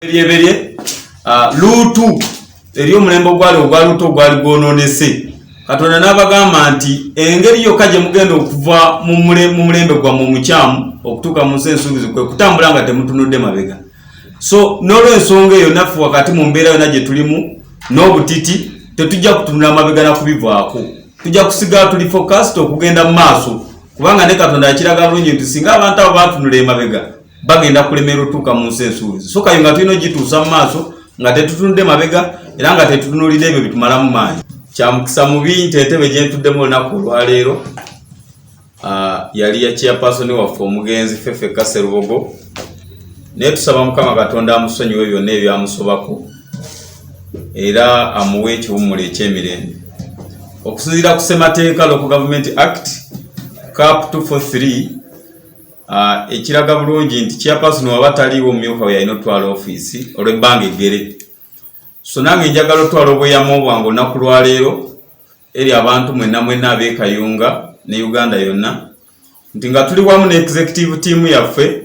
Beryeberye Luutu eri omulembe ogwali ogwa Luutu ogwali gwonoonese. Katonda n'abagamba nti engeri yokka gye mugenda okuva mu mulembe gwammwe omukyamu okutuuka mu nsi ensuubizi kwe kutambula nga temutunudde mabega. So n'olw'ensonga eyo, naffe wakati mu mbeera yonna gye tulimu n'obutiti, tetujja kutunula mabega na kubivaako. Tujja kusigala tuli focused okugenda mu maaso, kubanga ne Katonda yakiraga bulungi nti singa abantu abo batunula emabega, bagenda kulemera otuuka mu nsi ensuubizi. So Kayunga tulina ogituusa mu maaso nga tetutunudde mabega era nga tetutunulidde ebyo bitumalamu maanyi. Kyamukisa mubi nti entebe gyentuddemu olunaku olwaleero yali ya chairperson waffe omugenzi Ffeffekka Sserubogo, naye tusaba Mukama Katonda amusonyiwe byonna ebyamusobako era amuwe ekiwummulo ekyemirembe. Okusinziira ku ssemateeka, Local Government Act Cap 243, ekiraga bulungi nti chairperson waba taliiwo, omumyuka we yalina otwala ofiisi olw'ebbanga eggere. So nange njagala otwala obweyamo bwange olunaku lwaleero eri abantu mwenna mwenna ab'e Kayunga ne Uganda yonna nti nga tuli wamu ne executive team yaffe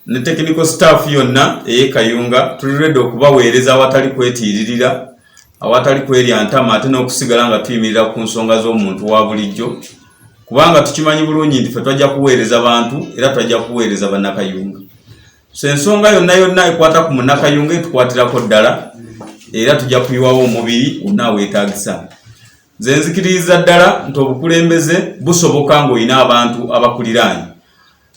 ne technical staff yonna ey'e Kayunga, tuli ready okubaweereza awatali kwetiiririra, awatali kwerya ntama, ate n'okusigala nga tuyimirira ku nsonga z'omuntu wa bulijjo, kubanga tukimanyi bulungi nti ffe twajja kuweereza bantu era twajja kuweereza Bannakayunga. So ensonga yonna yonna ekwata ku Munnakayunga etukwatirako ddala era tujja kuyiwawo omubiri wonna aweetaagisa. Nze nzikiririza ddala nti obukulembeze busoboka ng'olina abantu abakuliraanye.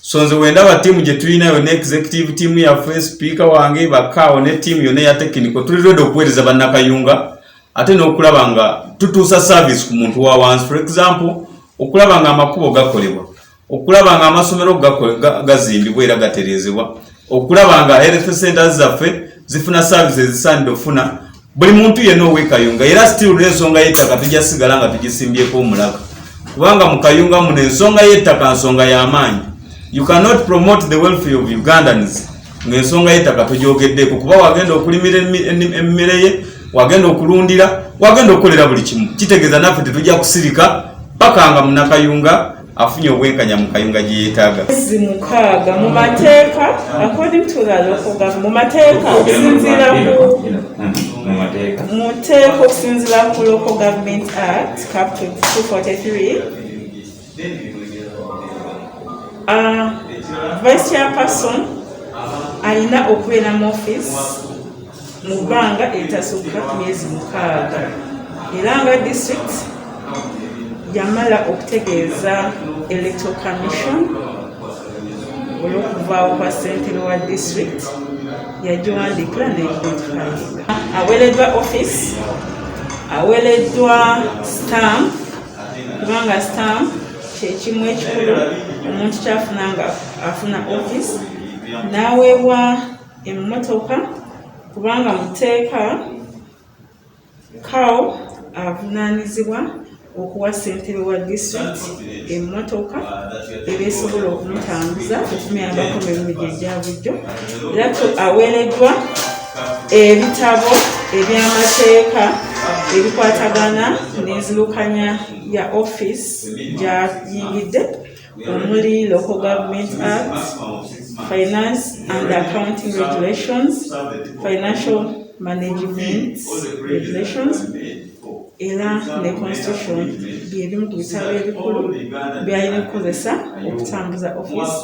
So nze wendaba ttiimu gye tulina yonna, executive team yaffe, sipiika wange bakaawo ne ttiimu yonna eya technical, tuli ready okuweereza Bannakayunga ate n'okulaba nga tutuusa service ku muntu wa wansi. For example, okulaba nga amakubo gakolebwa, okulaba nga amasomero gazimbibwa era gatereezebwa, okulaba nga health centers zaffe zifuna services ezisaanidde okufuna buli muntu yenna ow'e Kayunga. Era still n'ensonga y'ettaka tujja sigala nga tugisimbyeko omulaka, kubanga mu Kayunga muno ensonga y'ettaka nsonga y'amaanyi. You cannot promote the welfare of Ugandans ng'ensonga y'ettaka togyogeddeeko, kuba wagenda okulimira emmere ye, wagenda okulundira, wagenda okukolera buli kimu. Kitegeeza naffe tetujja kusirika paka nga Munnakayunga afunye obwenkanya mu Kayunga gye yeetaaga. Myezi 6 mu mateeka, according to the local government, mu mateeka, okusinziira ku Mu mateeka. Mu teeka, okusinziira ku Local Government Act Cap 243, vice chairperson alina okubeera mu office mu bbanga eritasukka myezi 6, era nga district yamala okutegeeza Electoral Commission olw'okuvaawo kwa ssentebe wa district, yagiwandiikira n'eginotifyinga. Aweereddwa office, aweereddwa stamp, kubanga stamp kyekimu ekikulu omuntu kyafuna nga afuna office, n'aweebwa emmotoka, kubanga mu tteeka CAO avunaanyizibwa okuwa ssentebe wa district emmotoka eba esobola okumutambuza, okumuyambako mu mirimu gye egya bulijjo. Era aweereddwa ebitabo ebyamateeka ebikwatagana n'enzirukanya ya office gy'ayingidde, omuli Local Government Act, Finance and Accounting Regulations, Financial Management Regulations, era ne Constitution. Byebimu ku bitabo ebikulu byalina okukozesa okutambuza office.